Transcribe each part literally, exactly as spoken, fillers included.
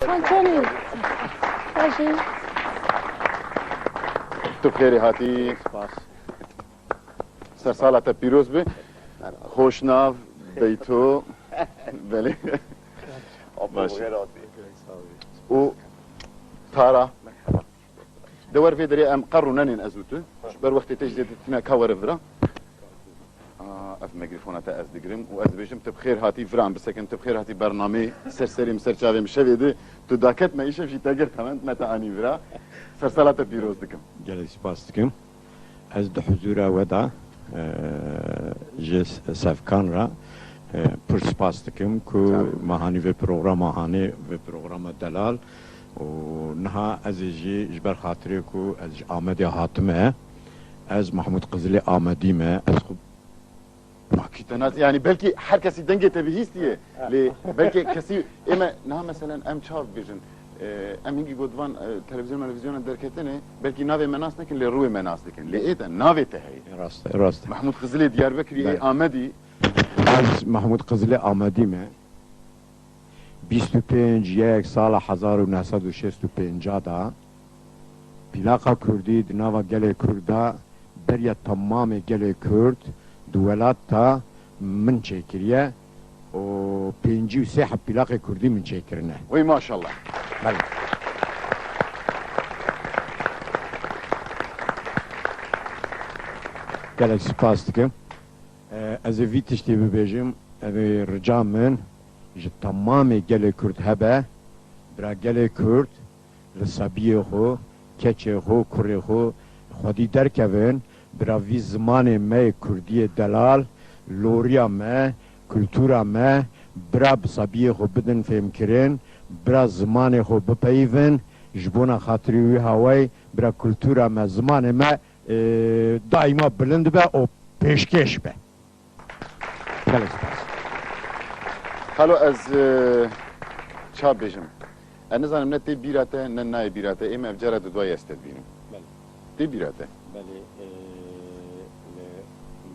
Anthony. Baş î. Tu bi xêrê hatî. Spas. Sersala te pîroz be. Xweşnav, Beyto. Belê. Baş. Û Tara. De wer vê derê em qer rûnenên ez û tu. Ji ber wextê te jî zêde tune ka were vira. Aa, ev mikrofona te ez digirim û ez dibêjim, tu bi xêr hatî vira em bisekin, tu bi xêr hatî bernameyê ser serê min, ser çavê min, şevê di tu daket me, îşev jî te girt hemen, me te anî vira. Sersala te pîroz dikim. Gelek spas dikim. Ez di huzûra we de, e, ji Sevkan re, e, pir spas dikim ku Tabii. me hanî vê programa hanê, vê programa delal û niha ez ê jî ji ber xatirê ku ez ji Amedê hatime, ez Mahmûd Qizilê Amedî me, ez xwe Pakî te nas-, yani belkî her kesî dengê te bihîstiye. Lê belkî kesî, ê me niha meselen em çav bêjin, e, em hingî got van, e, televîzyon, melevîzyona derketine, belkî navê me nas nekin, lê rûyê me nas dikin. Lê ê te navê te heye. Rast e, rast e. Mehmûd Xizilê Diyarbekirî, ê Belê. Amedî. Ez Mehmûd Xizilê Amedî me. Bîst û pênc yek sala hezar û neh sed û şêst û pênc de pîlaqa kurdî di nava gelê kurd de beriya temamê gelê kurd di welat de min çêkiriye û pêncî û sê heb pîlaqê kurdî min çêkirine. Wey maşallah. Belê. Gelek spas dikim. E, ez ê vî tiştî bibêjim, ev ê rica min ji temamê gelê Kurd hebe, bira gelê Kurd li sebiyê xwe, keçê xwe, kurê xwe xwedî derkevin, bira vî zimanê me yê Kurdiyê delal, loriya me, kultura me, bira bi sebiyê xwe bidin fêmkirin, bira zimanê xwe bipeyivin, ji bona xatirî wî hawayî, bira kultura me, zimanê me, e, daîma bilind be û pêşkêş be. Gelek spas. Xalo, ez, e, ça bêjim? Ez nizanim ne tê bîra te, ne nayê bîra te. Ê me ev cara dudwayê ez te dibînim. Belê. Tê bîra te? Belê, e, me,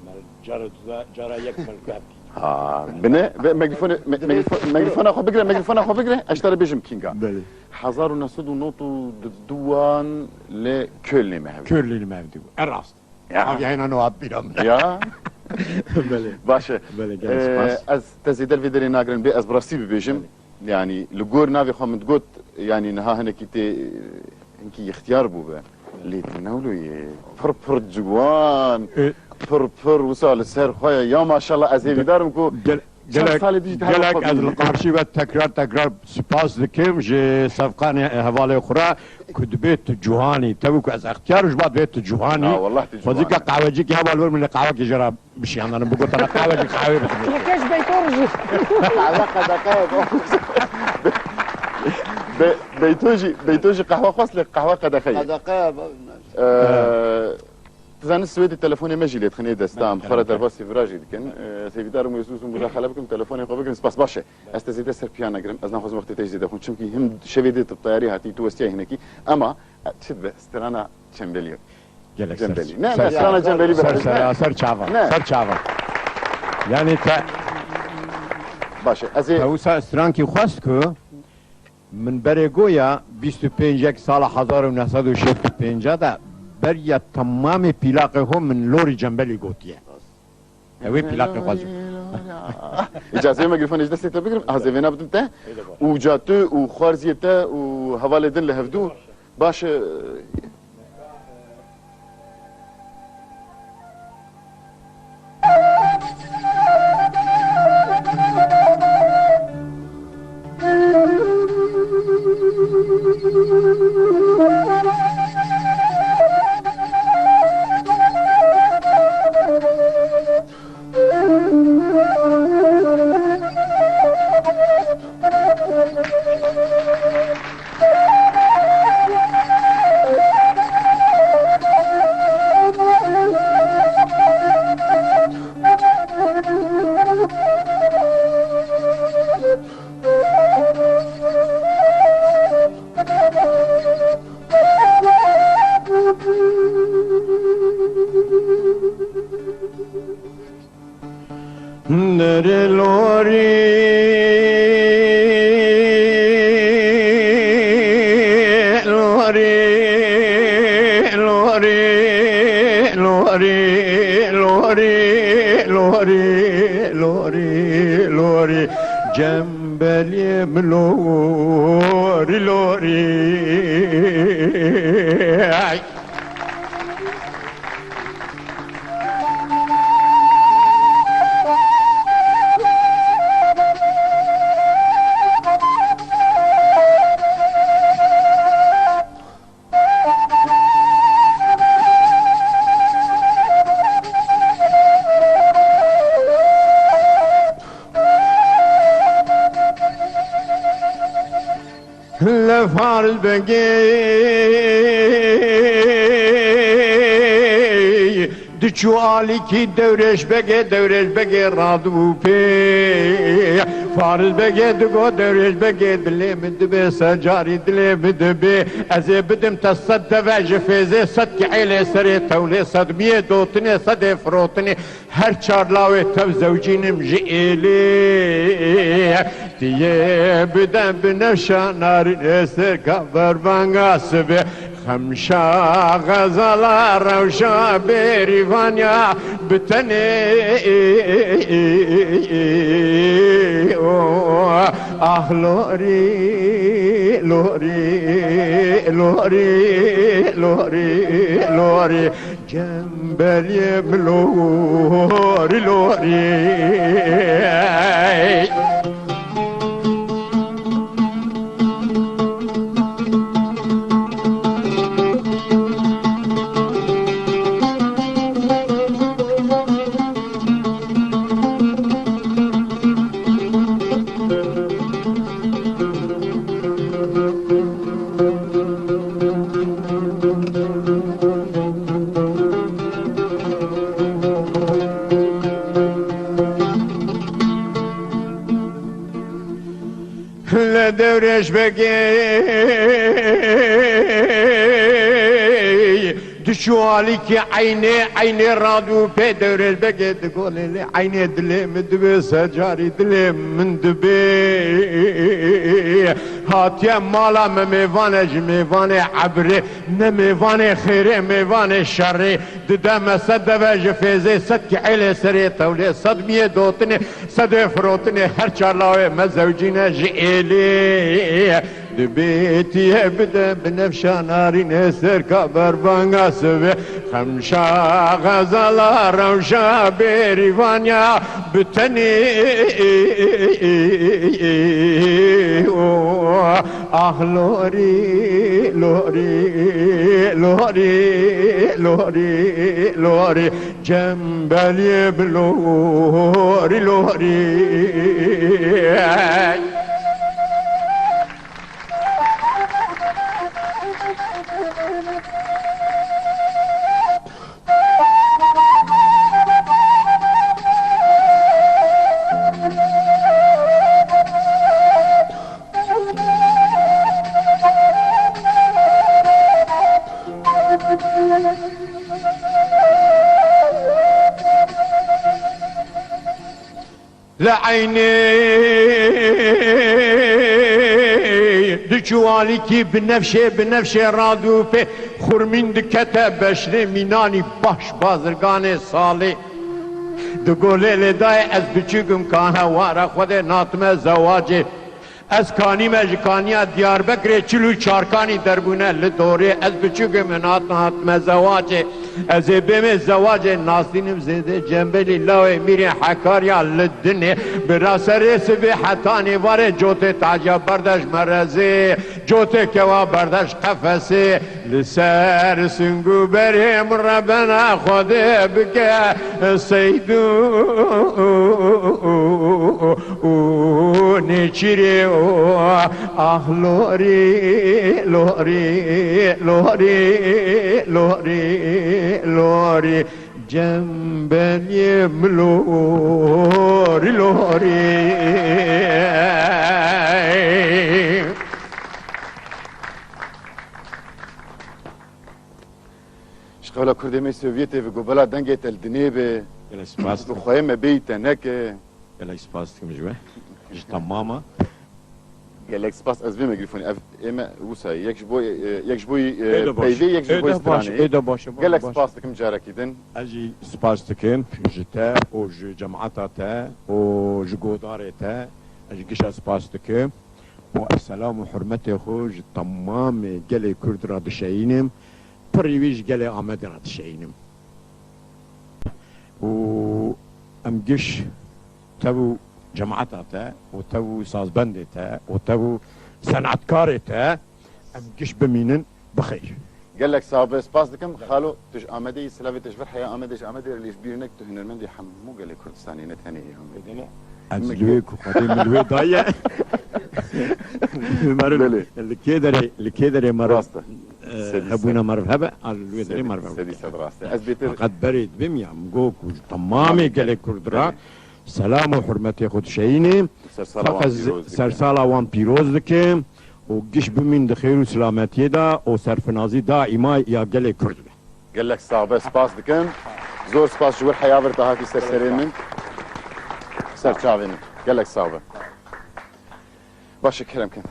me cara duda, cara yek me li ku hevdî. Ha, bine, be, mikrofonu, me, mikrofon, mikrofona xwe bigire, mikrofona xwe bigire, ez ji te re bêjim kînga. Belê. Hezar û neh sed û nod û duan li Kölnê me hevdî. Kölnê me hevdî bû. E rast. Ya. Abi, heyna no hat bîra min. Ya. Belê. Baş e. Belê, gelek Ee, spas. Ez te zêde li vê derê nagirim, bê ez bi rastî bibêjim. Belê. Yani, li gor navê xwe min digot, yani, niha hinekî tê, hinkî ixtiyar bûbe. Lê tu ne wilo yê. Pir pir ciwan, Ee, pir pir wisa li ser xwe ye. Ya maşallah, ez hêvîdar im ku Gel-, çend gelek, salê dijî te gelek hevok ez li xwe bînî. Qarşî ve tekrar tekrar spas dikim ji Sevkanê hevalê xwe re ku dibê tu ciwanî. Tevî ku ez extiyar im, ji ber dibê tu ciwanî. Na, wallah tu ciwan î. Xwezîka qehwecîkî heval wir min lê qehwekî jê re bişiyandanim, bigotana qehwecî qehwê bidibê. Yekeş Beytor jî. Qehwe qedexe ye, baba. Be-, Beyto jî, Beyto jî qehwe xwest lê qehwe qedexe ye. Qedexe ye, baba. Ee, Dizanin Swêdê telefonê me jî lê dixin ê desta, em xwe re derbasî vira jî dikin. Ee, ez hêvîdar im wê zû zû mudaxele bikim, telefonê xwe bigirin. Spas, baş e. Ez te zêde ser piya nagirim. Ez naxwazim wextê te jî zêde bixwim. Çimkî him şevê dê tu bi teyarî hatî, tu westiyayî hinekî. Ema, e, çi dibe? Strana Çembelî. Gelek ser. Cembelî. Ne, ne, strana Cembelî ser, bixwîne. Ser, ser çava. Ne. Ser çava. Yani te Baş e. Ez ê Te wisa strankî xwest ku Min berê goya bîst û pênc yek sala hezar û neh sed û şêst û pênc de beriya temamê pîlaqê xwe min lorî Cembelî gotiye. Ew ê pîlaqê xwe zû. Îcazê me mikrofon ji destê te bigirim, ez ê vêna bidim te. Û ca tu û xwarziyê te û hevalê din li hevdû. Baş e. Lorî, lorî. Li Faris Begê diçû alîkî Dewrêş Begê, Dewrêş Begê radibû pê. Faris Begê digot, Dewrêş Begê, dilê min dibê, sed carî dilê min dibê. Ez ê bidim te sed deve ji fêzê, sed kiêlê serê tewlê, sed miyê dotinê, sedê firotinê. Her çar lawê tev zewcînim ji êlê. Tiyê bide binevşa narînê serka berbanga sibê. Xemşa xezala rewşa bêrîvanya bi tenê. Ah lorî, lorî, lorî, lorî, lorî. Cembeliyê min lorî, lorî. Li Dewrêş Begê diçû alîkî eynê, eynê radû pê Dewrêş Begê digolê lê eynê dilê min dibê, sed carî dilê min dibê. Hatiye mala me mêvan e ji mêvanê ebrê, ne mêvanê xêrê, mêvanê şerê. Dide me sed deve ji fêzê, sed kiêlê serê tewlê, sed miyê dotinê, sedê firotinê, her çar lawê me zewcîne ji êlê. Dibê tiyê bide binevşa narînê serka berbanga sivê. Xemşa xezala rewşa bêrîvanya bi tenê. Ah lorî, lorî, lorî, lorî, lorî. Cembeliyê bi lorî, lorî. Li eynê diçû alîkî binevşê, binevşê radû pê xurmîn dikete beşnê mînanî baş bazirganê salê. Digolê lê dayê ez biçûk im ka hewara Xwedê natime zewacê. Ez kanîme ji kaniya Diyarbekirê çil û çar kanî derbûne li dorê. Ez biçûk im, min hat, hatime zewacê. Ez ê bêmê zewacê nasînim zêdê cembelî lawê mîrê Hekarya li dinê. Bira serê sibê heta nêvarê cotê taciya berdaş merezê. Cotê kewa berdaş qefesê. Li ser sing û berê min rebena Xwedê bike seyd û nêçîrê û ah lorî, lorî, lorî, lorî, lorî. Cembeliyê min lorî, lorî. Ji qewla Kurdê me Sovyetê ve ku bela dengê te li dinê be. Gelek spas dikim. Bi xweyê me bêyî te neke. Gelek spas dikim ji we. Ji te mama. Gelek spas, ez vê mikrofon, ev ê me wisa ye. Yek ji bo, e, yek ji bo, e, Ê de baş. Peyvê, yek ji bo Ê de baş, stranê. Ê de baş, ê de baş. Gelek spas dikim carekî din. Ez jî spas dikim ji te û ji cemata te û ji godarê te. Ez jî gişa spas dikim. û ez selam û hurmetê xwe ji temamê gelê Kurd re dişeyînim, pirî wî ji gelê Amedê re dişeyînim. Û em giş tev û cemaeta te û tev û sazbendê te û tev û senetkarê te em giş bimînin bi xêr. Gelek sax be, spas dikim. Xalo, tu ji Amedê yî, silavê te ji vir heya Amedê, ji Amedê re lê ji bîr neke tu hunermendê hemû gelê Kurdistanê, ne tenê yê Amedê. Ez li wê ku xwedê min li wê daye. Meriv, Belê. Li kê derê, li kê derê meriv, Rast e. E, Sedî hebûna sed. Meriv hebe, a li wê derê Sedî, meriv hebe. Sedî sed rast e. Ez bêtir Feqet berê dibim ya, min got ku ji temamê gelê Kurd re Belê. Selam û hurmetê xwe dişeyînim. Sersala wan Feqet pîroz dikim. Sersala wan pîroz dikim û giş bimîn di xêr û silametiyê de û serfinazî daîma ya gelê Kurd be. Gelek sax be, spas dikim. Zor spas ji wir heya vir te hatî ser serê min. Ser çavê min. Gelek sax be. Baş e, kerem kin.